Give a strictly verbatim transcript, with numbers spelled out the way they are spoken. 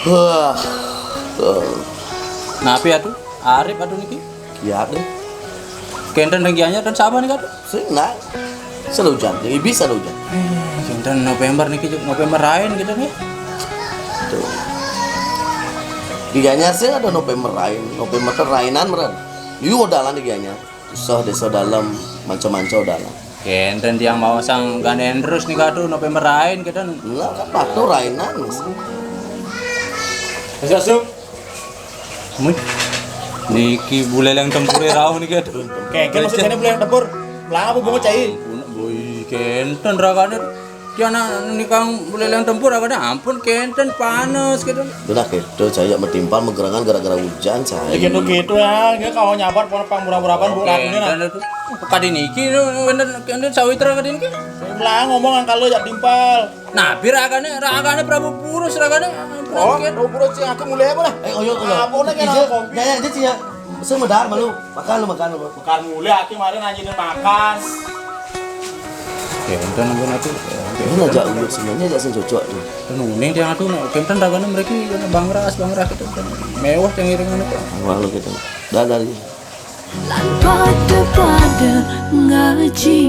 Wah. Eh, Napi atuh? Arip atuh niki. Kiat deh. Kénten ring Gianyar ten sabar niki atuh. Sing nah. Selalu hujan, ibi selalu hujan. Eh, kénten November niki, November rain gitu nih. Tuh. Di Gianyar sih ada November rain, November téh rainan meureun. Ieu dalan di Gianyar. Susah desa dalam, manca-manca dalam. Kénten tiang mau sang gandén terus nih katuh November rain kénten. Enggak kan batu rainan. Geus asup. Mun niki buléléng tempur rauh niki atuh. Kéngkén maksud cenah buléléng tempur. Lah apa bungut cai? Boy kénten ragané. Tiana nikang buléléng tempur ragané ampun kénten panas gitu. Udah gitu, saya metimpal megerangan gara-gara hujan saya. Ya gitu-gitu ya, dia kalau nyabar pon pang murah-murahan bu lagunya nah. Kénten atuh. Kadi niki kénten, kénten sawitra kadi niki. Lah ngomong angkal lu jak timpal. Nah, ragané, ragané Prabu Purus, ragané. Oh, Prabu Purus sih aku mulai apa dah? Eh, oyo, oyo. Apa nih kena kopi? Ya, ya, dia sih ya. Saya medar malu. Makan lu, makan lu. Bukan mulai, aku kemarin anjingnya makan. Ya, enten ampun atuh. Ini aja uyut sebenarnya aja sing cocok tuh. Dan uning tiang atuh, nah, kénten ragané mereka bangras, bangras gitu. Mewah tiang iringan itu. Wah, lu gitu. Dah dari. Lan pada-pada ngaji.